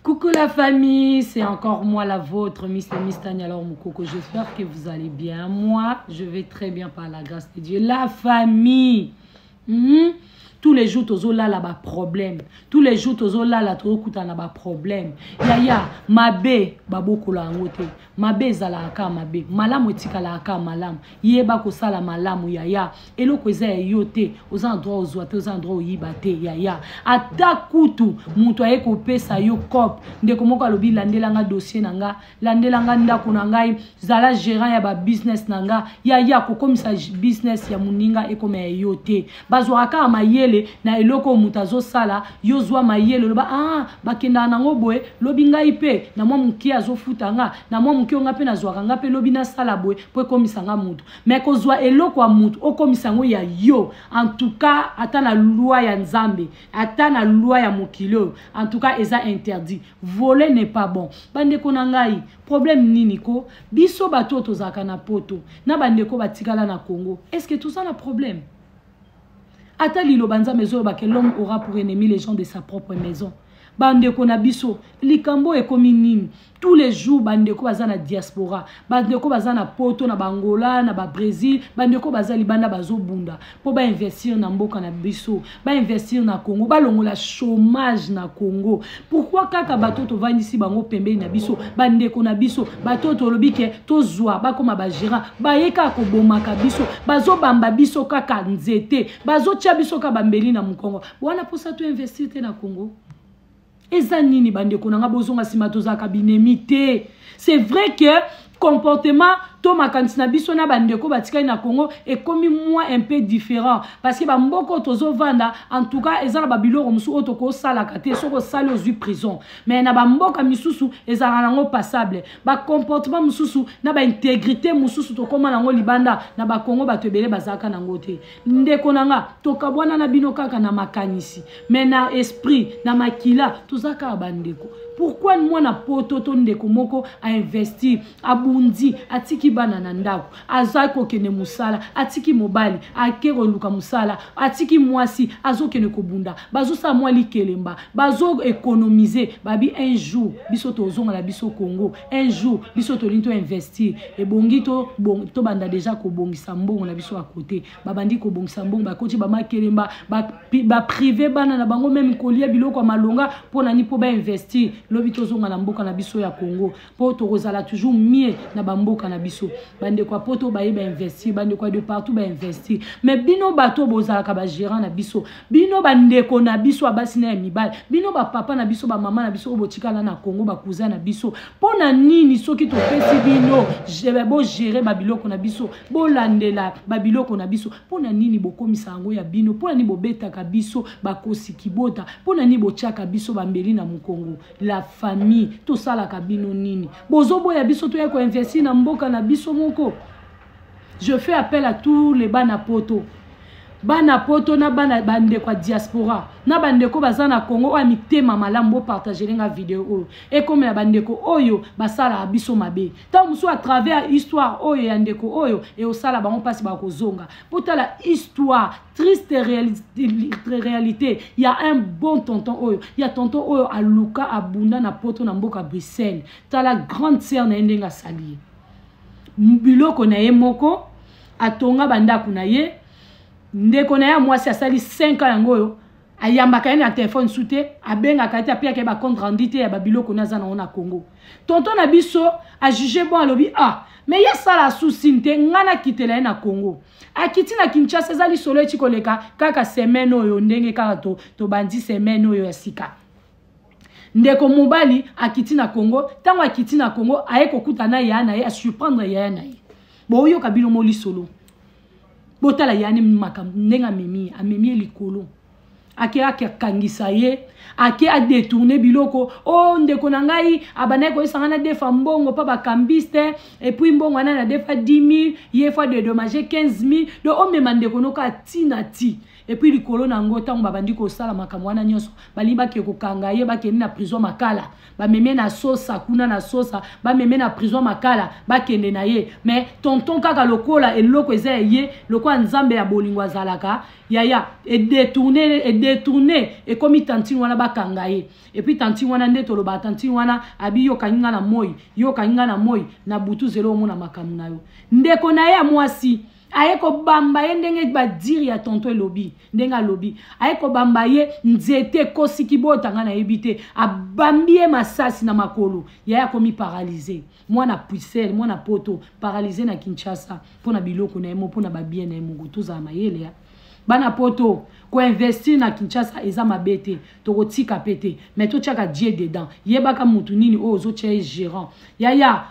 Coucou la famille, c'est encore moi la vôtre, Miss Miss Tania alors Moukoko. J'espère que vous allez bien. Moi, je vais très bien par la grâce de Dieu. La famille. Tous les jours tozolala ba problème, tous les jours tozolala tozokutana ba problème. Yaya, mabe babokola yango te. Mabe ezalaka kaka mabe, malamu etikalaka kaka malamu. Yeba kosala malamu, yaya. Eloko eza ya yo te, oza na droit ozwa te, oza na droit oyiba te, yaya. Ata kutu moto aye kopesa yo cope, ndeko moko alobi landelanga dossier na nga, landelanga ndako na ngai, zala gérant ya ba business na nga. Yaya, kokomisa business ya moninga ekoma ya yo te. Bazwaka kaka mayele na eloko oyo moto azosala, yo zwa mayele, oloba ah, bakendaka nango boye, lobi ngai mpe na mwa moke azofuta nga, na mwa moke oyo nga mpe nazwaka, nga mpe lobi nasala boye mpo ekomisa nga moto. Mais kozwa eloko ya moto okomisa yango ya yo, en tout cas ata na loi ya Nzambe, ata na loi ya mokili oyo, en tout cas eza interdit. Voler n'est pas bon. Bandeko na ngai, problème nini ko biso bato oyo tozalaka na poto na bandeko batikala na Congo, est-ce que toza na problème? Ata liloba Nzambe ezoloba que l'homme aura pour ennemi les gens de sa propre maison. Bandeko na biso, likambo ekomi nini? Tous les jours bandeko baza na diaspora, bandeko baza na poto, na Bangola, na Babrésil, bandeko baza libanda bazobunda mpo bainvestir na mboka na biso, bainvestir na Congo, balongola chômage na Congo. Pourquoi kaka bato tovandisi bango pembeni na biso, bandeko na biso, bato tolobi ke tozwa bakoma bagérant, baye kaka kobomaka biso, bazobamba biso kaka nzete, bazotia biso kaka bambeli na mokongo wana mposa toinvestir te na Congo? Eza nini, bandeko na nga? Bozonga nsima, tozalaka binemi te. C'est vrai que comportement to makanisi na biso na bandeko batikali na Congo ekomi mwa un peu différent, parce que bamboka oyo tozovanda, en tout cas eza na babiloko mosusu oyo tokosalaka te. Soki osali, ozwi prison. Mais na bamboka misusu ezalaka nango passable. Bacomportement mosusu na baintégrité mosusu tokóma nango libanda na Bakongo, bato ebele bazalaka nango te. Ndeko na nga, tokabwana na bino kaka na makanisi, mais na esprit, na makila, toza kaka bandeko. Pourquoi mwana poto to ndeko moko ainvestir, abundi, atiki bana na ndako, aza kokende mosala, atiki mobali ake koluka mosala, atiki mwasi azokende kobunda, bazosala mwa likelemba, bazoéconomiser, babi un jour biso tozonga na biso Congo, un jour biso tolingi toinvestir, ebongi tobanda déjà kobongisa mbongo na biso ya kote. Babandi kobongisa mbongo, bakoti bamakelemba, bapriver bana na bango même kolia biloko ya malonga. Mpo nani? Mpo bainvestir, lobi tozonga na mboka na biso ya Congo, mpo tokozala toujours mieux na bamboka na biso. Bandeko ya poto baye bainvestir, bandeko ya de partout bainvestir. Mais bino bato bozalaka bagérant na biso, bino bandeko na biso ya basi na ya mibali, bino bapapa na biso, bamama na biso oyo botikala na Congo, bakuza na biso, mpo na nini soki topesi bino bogérer babiloko na biso, bolandela babiloko na biso, mpo na nini bokomisa yango ya bino? Mpo na nini bobetaka biso bakosi kibota? Mpo na nini botiaka biso bambeli na mokongo? La famille, tosalaka bino nini? Bozoboya biso toya koinvestir na mboka na biso moko. Je fais appel à tous les bana poto, bana poto na bana bandeko ya diaspora na bandeko baza na Congo oyo ya mitema malamu, bopartager nga video oyo, ekomela bandeko oyo basalaka biso mabe. Ntango mosusu à travers histoire oyo ya ndeko oyo eosala bango mpasi, bakozonga. Botala histoire triste, réalité ya un bon tonton oyo, ya tonton oyo aluka, abunda na poto, na mboka Bruxelles. Tala grande sœur na ye ndenge asali ye. Biloko na ye moko, atonga bandako na ye. Ndeko na ye ya mwasi asali 5 ans yango oyo ayambaka ye na telefone su te, abengaka ye te, apiaka ye bacompte rendu te ya babiloko na aza nango na Congo. Tonton na biso ajuger bon, alobi ah, mais ye asala susine te, ngai nakitela ye na Congo. Akiti na Kinshasa. Eza lisolo eti koleka kaka semaine oyo, ndenge kaka tobandi semaine oyo ya sika. Ndeko mobali akiti na Congo. Ntango akiti na Congo, aye kokuta na yaya na ye, asurprendre yaya na ye. Boyoka bino mo lisolo, botala yani makambo ndenge amemi ye, amemi ye likolo, ake akangisa ye, ake adétourner biloko. O oh, ndeko na ngai abandaki koyesa ngai nadefa mbongo mpa bacambiste, et puis mbongo wana nadefa 10 000, ye fois dédommage 15 000. Donc omema ndeko noko atina ti. Et puis likolo na yango, ntango babandi kosala makambo wana nyonso, balingi bakende kokanga ye, bakende na prison Makala, bameme na Sosa kuna na Sosa, bameme na prison Makala, bakende na ye. Mais tonton kaka lokola eloko eza ya ye, lokola Nzambe ya bolingo azalaka, yaya edetourne, edetourne, ekomi tantine wana bakanga ye. Et puis tantine wana nde tolobaka, tantine wana abi yo okangi nga na moi, yo okangi nga na moi, na butu zelo omona makambo na yo. Ndeko na ye ya mwasi aye kobamba ye ndenge badire ya tonton elobi, ndenge alobi aye kobamba ye nzete ekosiki bota nga nayebi te, abambi ye masasi na makolo, yaye akomi paralyse, mwana puiselle, mwana poto paralyse na Kinshasa mpona biloko na ye moko, mpona babien na ye moko. Tozala mayele ya bana poto, koinvestir na Kinshasa eza mabe te, tokotika pe te, mais totiaka Dieu dedans. Yebaka mutu nini oyo ozotia ye gérant. Yaya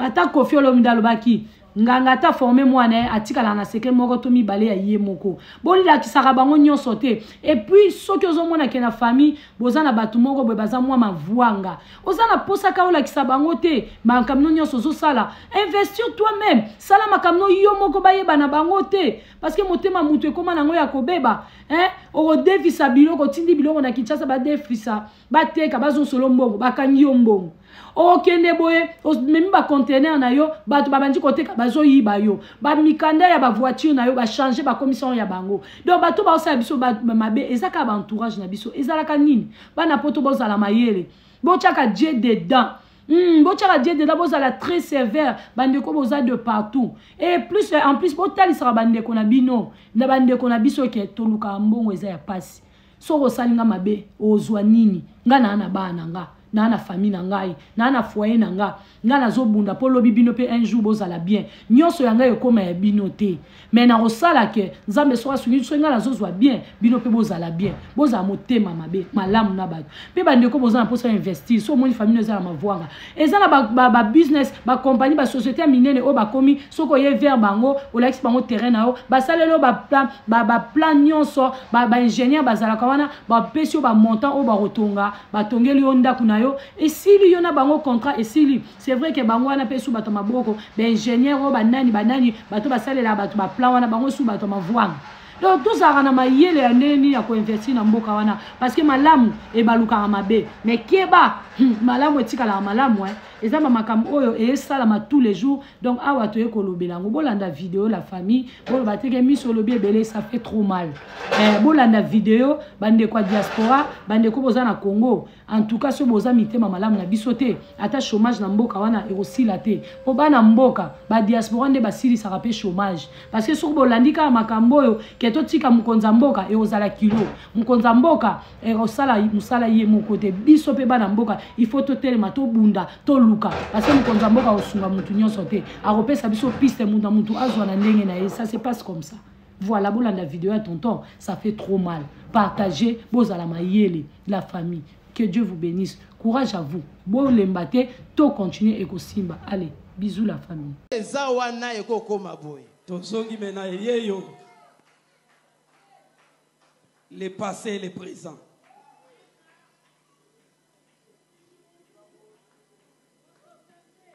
ata Koffi Olomide alobaki nganga ata forme mwana ye atikalaka na secret moko to mibale ya ye moko, bolakisaka bango nyonso te. Et puis soki ozomona ke na famille boza na bato moko boye baza mwa mavwanga, oza na posa ka olakisa bango te makambo nyonso ozosala, investir toi-même, sala makambo yo moko, bayeba na bango te, parce que motema mutu ekóma nango ya kobeba, hein? Okodefisa biloko, otindi biloko na Kinshasa, badefisa, bateka, bazosolo mbongo, bakangi yo mbongo. Okende boye, omemi bacontener na yo, bato babandi koteka, bazoyiba yo bamikanda ya bavoiture na yo, bachange, bakomisa ya bango. Donc bato baosala biso mabe eza kaka baentourage na biso. Ezalaka nini? Bana poto, bozala mayele, botiaka Dieu dedans. Botiaka Dieu dedans, bozala très sévère. Bandeko boza de partout, et plus en plus botalisaka bandeko na bino na bandeko na biso ke tolukaka mbongo eza ya pasi. Soki osali nga mabe, ozwa nini? Nga naa na bana na nga, naa na famille na ngai, naa na foyer na nga. Nga nazobunda mpo lobi bino mpe un jour bozala bien. Nyonso ya ngai ekóma ya bino te, mais nakosala ke Nzambe soki asungi, soki ngai nazozwa bien, bino mpe bozala bien. Bozala motema mabe malamu na bato. Mpe bandeko boza na mposa investir, so omoni famille eza na mavwanga, eza na babusiness, bacompagnie, basociété ya minene oyo bakomi, soki oye vers bango, olakisi bango terrain na yo, basaleli oyo baplan nyonso, baingénieur bazalaka wana, bapesi yo bamontant oyo bakotonga, batongeli yo ndako na yo, esili, yo na bango contrat esili. C'est vrai ke bango wana mpe su bato maboko, baingénieur oyo banani banani, bato basalelaka bato baplan wana, bango su bato mavwanga. Donc tozalaka na mayele ya ndenge nini ya koinvestir na mboka wana, parce que malamu ebalukaka mabe, mais keba, malamu etikalaka malamu. Eza bamakambo oyo esalama tous les jours. Donc awa toye kolobela yango. Bolanda video, la famille. Boloba teke miso olobi ebele, ça fait trop mal. Bolanda video, bandeko ya diaspora, bandeko boza na Congo. En tout cas, soki boza mitema malamu na biso te, ata chômage na mboka wana ekosila te, mpo bana mboka badiaspora nde basilisaka mpe chômage. Parce que soki bolandi kaka makambo oyo ke totika mokonzi ya mboka, ekozala kilo. Mokonzi ya mboka ekosala mosala ye moko te. Biso mpe bana mboka, il faut totelema, tobunda, toluka, parce que mokonzi ya mboka akosunga motu nyonso te, akopesa biso piste, mutu na mutu azwa na ndenge na ye. Ça se passe comme ça. Voilà, bolanda vidéo ya tonton, ça fait trop mal. Partagez, bozala mayele, la famille. Que Dieu vous bénisse. Courage à vous. Bolemba te, to continuer ekosimba. Allez, bisous la famille. Eza wana ekokoma boye. Tozongi mena yeyo. Le passé et le présent.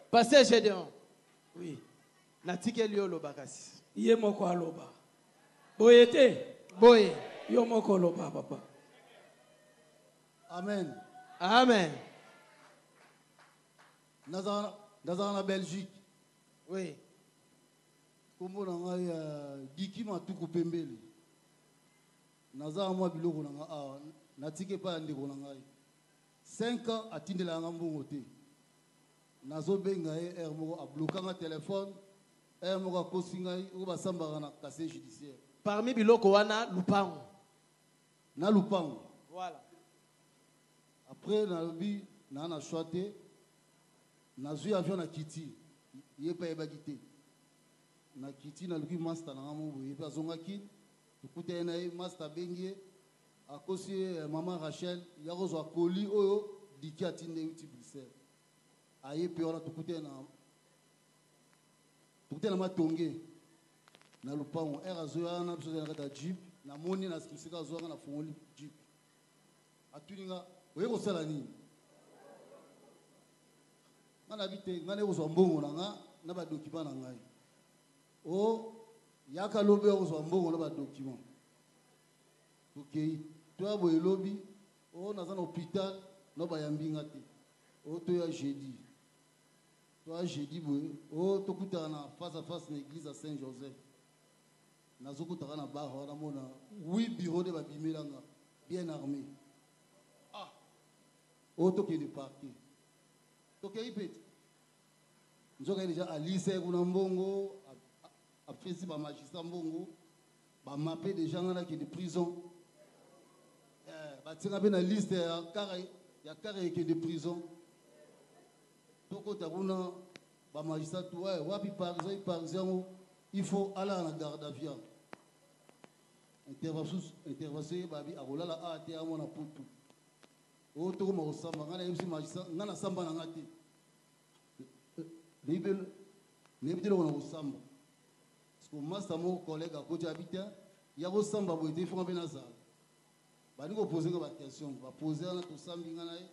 Pasteur Gédéon. Oui. Natikeli yo loba kasi. Ye moko aloba. Boye te. Boye. Yo moko oloba papa. Amen. Amen. Nazala na Belgique. Oui. Kombo na ngai Diki Matuku Pembele. Nazala mwa biloko na nga awa, natiki epai ya ndeko na ngai. 5 ans atindelaka nga mbongo te. Nazobenga ye heure moko ablokanga telefone, heure moko akosi ngai oyo basambaka na casier judiciaire. Parmi biloko wana lupango. Na lupango. Voilà. Après nalobi na na choix te, nazwi avion na kiti, ye mpe ayebaki te. Na kiti naluki master na nga moko boye, ye mpe azongaki, tokutani na ye, master abengi ye, akosi ye mama Rachel ya kozwa colis oyo Diki atindi euti Bruxelles. Aye mpe wana tokutani na matonge na lupango. Ere azoya wana, biso na kati ya jeep, namoni na mosika azwaka na fongoli jeep, atuni nga oye kosala nini? Nga nabi te, nga naye kozwa mbongo na nga na badocument na ngai. O yaka lobi ya kozwa mbongo na badocument. Tokei toya boye lobi o naza na hôpital no bayambi nga te. O toya jeudi. Toya jeudi boye o tokutana na face à face na église ya Saint Joseph. Nazokutaka na bar wana mona huit bureau nde babimela nga bien armé. Ah o tokende parquet. Tokei mpe te. Nzoka ye deja alisa ye kuna mbongo, apesi ba magistrat mbongo, ba mape deja nga nakende prison. Eh, batie nga mpe na liste ya kara ya kara ekende prison. Tokota kuna ba magistrat tu ouais, wapi parisien parisien yango il faut alala na garde à vue. Intervention intervention ye babi akolala awa te amona putu. Oyo tokoma kosamba ngai nayebisi magistrat ngai nasamba na nga te. Nayebi te eloko na kosamba. Parce que master moko collègue akoti abi te ya kosamba boye te ifonga mpe nazala. Bandi kopose nga ba question, bapose wana tosambi nga na ye.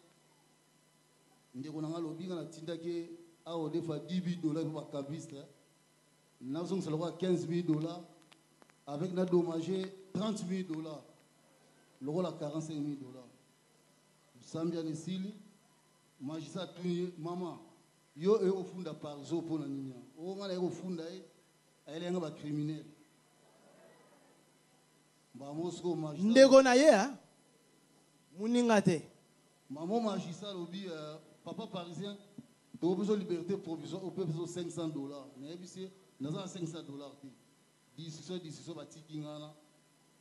Ndeko na nga alobi nga natindaki ye awa odefa 10 000 dollars mpo bakabiste nazongisa lokola 15 000 dollars avec na dommage 30 000 dollars lokola 45 000 dollars. Tosambi wana esili, magistrat atuni ye mama yo oye kofunda parzo mpona nini awa? Oyo nga naye kofunda ye ayeli yanga bacriminel mbamo sikoyo magistrat Ndeko na ye a moninga te. Mamo magistrat alobi papa parisien tokopesa liberté provisoire opesa biso 500 dollars. Nayebisi ye naza na 500 dollars te. Discussion discussion batiki nga wana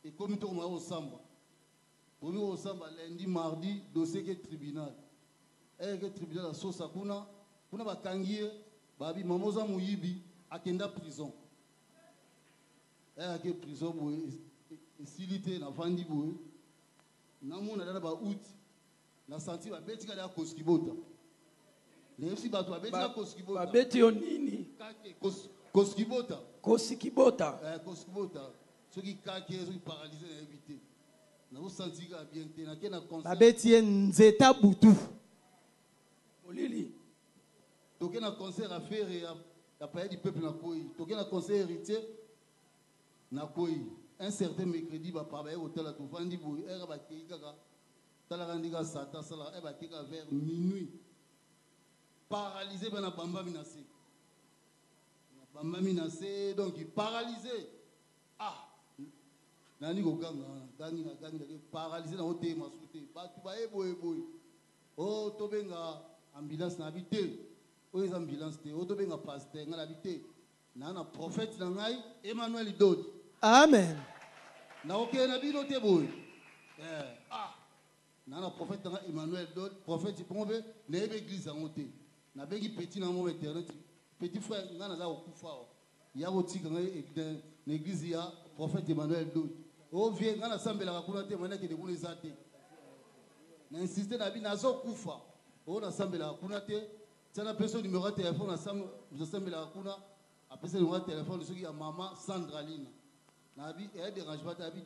ekomi tokomaka kosamba. Tokomi kosamba lundi mardi dossier ke tribunal. Eke tribunal asosa kuna kuna bakangi ye babi mama oza moyibi akenda prison. Ake prison boye esili te navandi boye namona dada ba août na santi babeti kaka ya koskibota. Nayebisi bato babeti na koskibota. Babeti yo nini? Kake koskibota. Kosikibota. Eh, koskibota soki kake soki paralyse nayebi te. Nazosanti kaka bien te nake na concert. Babeti ye nzeta butu. Molili. Toke na concert affaire ya palais du peuple na kwei. Toke na concert héritier na kwei. Un certain mercredi bapaa baye kotala tovandi boye ere bakei kaka talaka ndenge satan asalaka e bakei kaka vers minuit paralysé mpe na bambami na se na bambami na se donc paralysé ah nani koganga wana gangi na gangi nake paralysé na otema su te bato baye boye boye o tobenga ambulance na abi te oyo eza ambulance te oyo tobenga pasteur ngai na abi te na na prophète na ngai Emmanuel Dodi. Amen. Nakokende na bino te boye. Eh, ah na na prophète na ngai Emmanuel Dodi prophète bongo mpe nayebi église yango te. Nabengi petit na moko internet petit frère ngai naza kokufa awa ya kotika ngai na église ya prophète Emmanuel Dodi. O vie ngai nasambelaka kuna te mwana akende kuna eza te. Na insiste na bi nazokufa oyo nasambelaka kuna te tia napesa numéro ya telefone nasambelaka kuna apesa numéro ya telefone soki ya mama Sandralina na abi eya dérangement te abi.